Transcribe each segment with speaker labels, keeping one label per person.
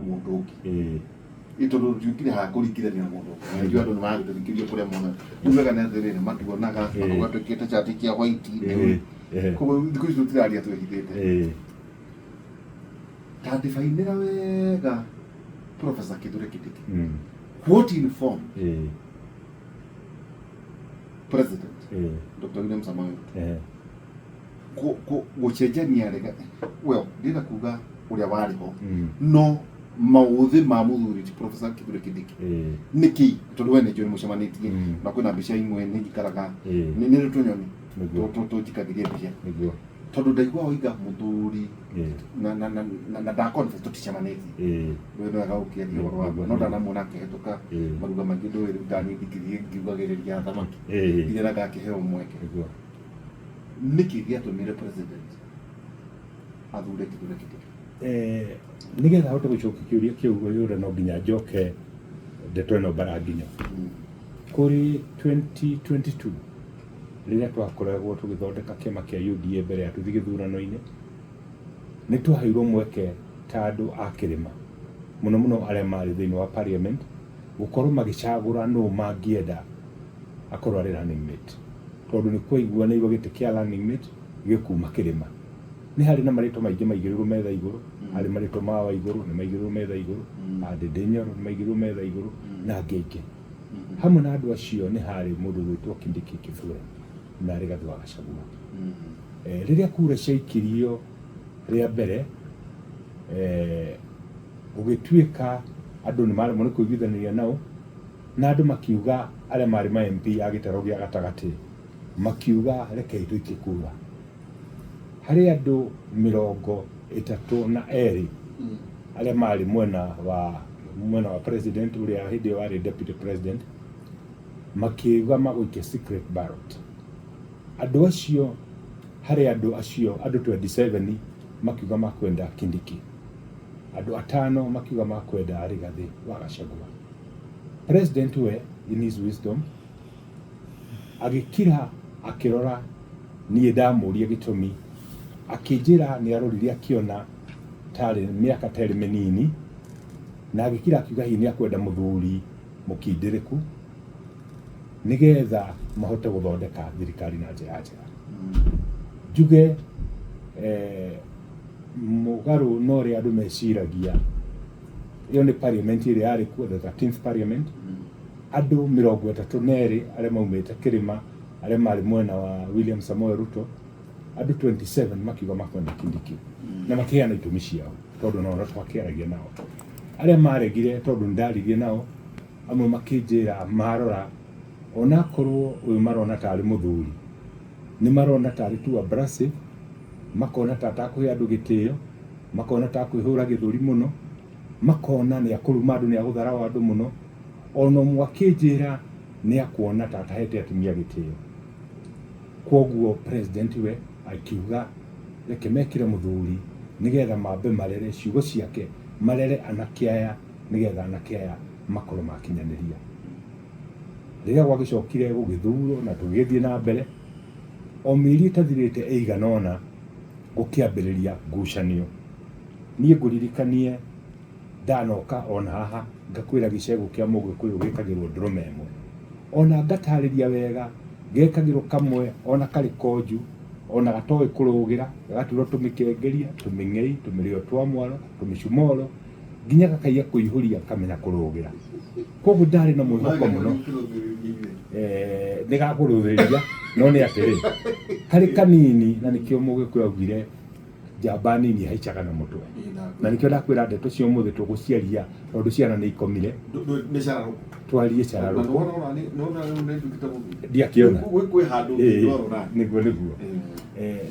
Speaker 1: Mũndũ ũngĩ. Ĩ tondũ tũtiũkire haha kũringithania na mũndũ ũngĩ. Najua andũ nĩ maragĩtũthikĩria kũrĩa mona. Rĩu wega nĩ atĩrĩrĩ, matuonaga, makauga twĩkĩrĩte cati cia white. Koguo thikũ ici tũtiraria twĩhithĩte. Ta ndibainĩra wega, Professor Kithure Kindiki. What informed President Dr. William Samoei Ruto gũcenjania rega, well, ndĩrenda kuga ũrĩa warĩ ho, no maũthĩ ma mũthuri ti Professor Kithure Kindiki nĩkĩ? Tondũ we nĩ njũĩ nĩ mũcemanĩtie na kwĩna mbica imwe nĩ njikaraga nĩ nĩ tũnyoni tũnjikagĩria mbica tondũ ndaigua oiga mũthuri na nda confess tũticemanĩtie. We nĩ wega ũkĩaria ũhoro wakwa, no ndanamuona akĩhĩtũka maruga maingĩ. Ndũĩ rĩu tani ndingĩthiĩ ngiugagĩrĩria thamaki iria na ngakĩheo mweke. Nĩkĩ gĩatũmire president athure Kithure Kindiki?
Speaker 2: Nĩgetha hote gũcokia kĩũria kĩu ũyũre, no nginya njoke ndeto ĩno mbara nginya kũrĩ 2022, rĩrĩa twakoragwo tũgĩthondeka kĩama kĩa UDA mbere ya tũthiĩ gĩthurano-inĩ. Nĩ twaheirwo mweke ta andũ a kĩrĩma, mũno mũno arĩa marĩ thĩinĩ wa parliament, gũkorwo magĩcagũra nũ mangĩenda akorwo arĩ running mate, tondũ nĩ kwaiguanĩirwo gĩtĩ kĩa running mate gĩkuma kĩrĩma. Nĩ harĩ na marĩtwa maingĩ maigĩrĩirwo metha igũrũ. Harĩ marĩtwa ma Waigũrũ nĩ maigĩrĩirwo metha igũrũ, ma Ndĩndĩ Nyoro nĩ maigĩrĩirwo metha igũrũ, na angĩ aingĩ. Hamwe na andũ acio nĩ harĩ mũndũ gwĩtwo Kindiki Kithure na Rigathĩ wa Gachagua. Rĩrĩa kura ciaikirio rĩa mbere, gũgĩtuĩka andũ nĩ maremwo nĩ kũiguithanĩria nao, na andũ makiuga, arĩa marĩ ma MP a gĩtarũ gĩa gatagatĩ makiuga, "Rekei tũikie kura." Harĩ andũ 32 arĩa marĩ mwena wa president, ũrĩa hĩndĩ ĩyo arĩ deputy president, makiuga magũikia secret ballot. Andũ acio, harĩ andũ acio, andũ 27 makiuga makwenda Kindiki, andũ atano makiuga makwenda Rigathĩ wa Gachagua. President we, in his wisdom, agĩkira akĩrora. Niĩ ndamũria gĩtũmi, akĩnjĩra nĩ arorire akĩona tarĩ mĩaka ta ĩrĩ mĩnini, na agĩkira akiuga hihi nĩ akwenda mũthuri mũkindĩrĩku nĩgetha mahote gũthondeka thirikari na njĩra njega. Njuge mũgarũ na ũrĩa andũ meciragia, ĩyo nĩ parliament ĩrĩa yarĩ kuo, the 13th parliament. Andũ 32 arĩa maumĩte kĩrĩma, arĩa marĩ mwena wa William Samoei Ruto, andũ 27 makiuga makwenda Kindiki na makĩheana itũmi ciao, tondũ nao twakĩaragia nao. Arĩa maregire, tondũ nĩ ndaririe nao, amwe makĩnjĩra marora onakorwo ũyũ marona tarĩ mũthuri, nĩ marona tarĩ too abrasive, makona ta atakũhe andũ gĩtĩo, makona ta akwĩhũra gĩthũri mũno, makona nĩ akũruma andũ, nĩ agũtharawa andũ mũno. Ona ũmwe akĩnjĩra nĩ akuona ta atahete atumia gĩtĩo. Kwoguo president we akiuga reke mekĩre mũthuri nĩgetha mambe marere, ciugo ciake, marere anake aya, nĩgetha anake aya makorwo makinyanĩria. Rĩrĩa gwagĩcokire gũgĩthurwo na tũgĩgĩthiĩ na mbere, o mĩeri ĩtathirĩte ĩigana ũna, gũkĩambĩrĩria ngucanio. Niĩ ngũririkanie ndanoka ona haha ngakwĩra gĩcegũ kĩa Mũgĩkũyũ gĩkagĩrwo ndũrũme ĩmwe, ona ngatarĩria wega gekagĩrwo kamwe, ona karĩ konju, ona gatoĩ kũrũgĩra, gagaturwo tũmĩkengeria, tũmĩng'ei, tũmĩrĩo twa mwaro, tũmĩcumoro, nginya gakaiya kũihũria kamenya kũrũgĩra. Koguo ndarĩ na mwĩhoko mũno. Nĩ gakũrũthĩrĩria, no nĩ atĩrĩ, karĩ kanini, na nĩkĩo Mũgĩkũyũ augire njamba nini haicaga na mũtwe. Na nĩkĩo ndakwĩra ndeto cia ũmũthĩ tũgũciaria tondũ ciana nĩ ikomire.
Speaker 1: Nĩ cararũkũ.
Speaker 2: Twarie cararũkũ.
Speaker 1: Nĩwona rĩu nĩ nduĩkĩte mũthuri.
Speaker 2: Ndiakĩona.
Speaker 1: Kwĩ handũ ũngĩndwarora.
Speaker 2: Nĩguo.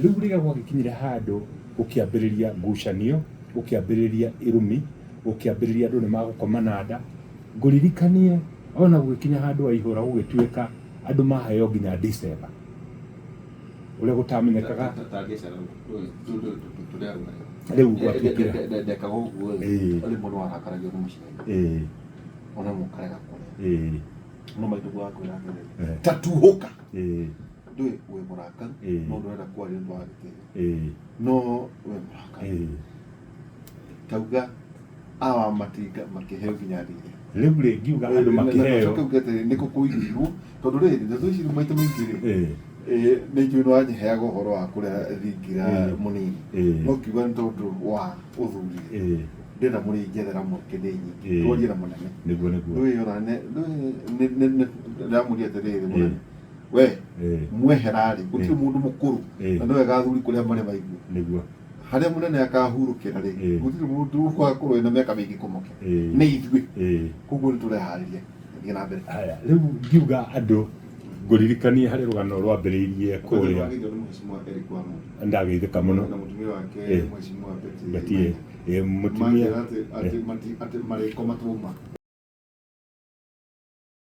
Speaker 2: Rĩu rĩrĩa gwagĩkinyire handũ gũkĩambĩrĩria ngucanio, gũkĩambĩrĩria irumi, gũkĩambĩrĩria andũ nĩ magũkoma na nda, ngũririkanie ona gũgĩkinya handũ waihũra gũgĩtuĩka andũ maheo nginya December, ũrĩa gũtamenyekaga. Rĩu gwatuĩkire
Speaker 1: Ndekaga ũguo rĩmwe nĩ warakaragio nĩ mũciari, ona mũkarega kũrĩa, no maitũ gwakwĩra atĩrĩrĩ, ta tuhũka, ndũĩ wĩ mũrakaru, no ndũrenda kwaria nĩ wa gĩtĩo, no wĩ mũrakaru, tauga. Awa matinga makĩheo nginya thirĩ.
Speaker 2: Rĩu rĩ, ngiuga andũ makĩheo.
Speaker 1: Ũcoke uge atĩrĩ, nĩkũ kũigirwo, tondũ rĩrĩ, ndeto ici maita maingĩ rĩ, nĩ njũĩ nĩ wanjĩheaga ũhoro wa kũrĩa thingira mũnini. No ngiuga nĩ tondũ wa ũthuri rĩ, ndĩrenda mũrĩnjethera mweke ndĩ nyingĩ. Twarie na mũnene.
Speaker 2: Nĩguo nĩguo.
Speaker 1: Ndũĩ ona nĩ ndĩramũria atĩrĩrĩ mũnene. We, mwehera rĩ, gũtirĩ mũndũ mũkũrũ. Na nĩ wega athuri kũrĩa marĩ maigue.
Speaker 2: Nĩguo.
Speaker 1: Harĩa mũnene akahurũkĩra rĩ, gũtirĩ mũndũ ũgakorwo ena mĩaka mĩingĩ kũmũkĩra. Nĩ ithuĩ. Koguo nĩ tũreharĩria. Thiĩ na mbere.
Speaker 2: Haya, rĩu ngiuga andũ ngũririkanie harĩ rũgano rwambĩrĩirie kũrĩa.
Speaker 1: Nĩ Mheshimiwa Eric Wamũndũ.
Speaker 2: Ndageithĩka mũno.
Speaker 1: Na mũtumia wake Mheshimiwa Betty.
Speaker 2: Betty, mũtumia.
Speaker 1: Manjĩra atĩ marĩkoma twauma.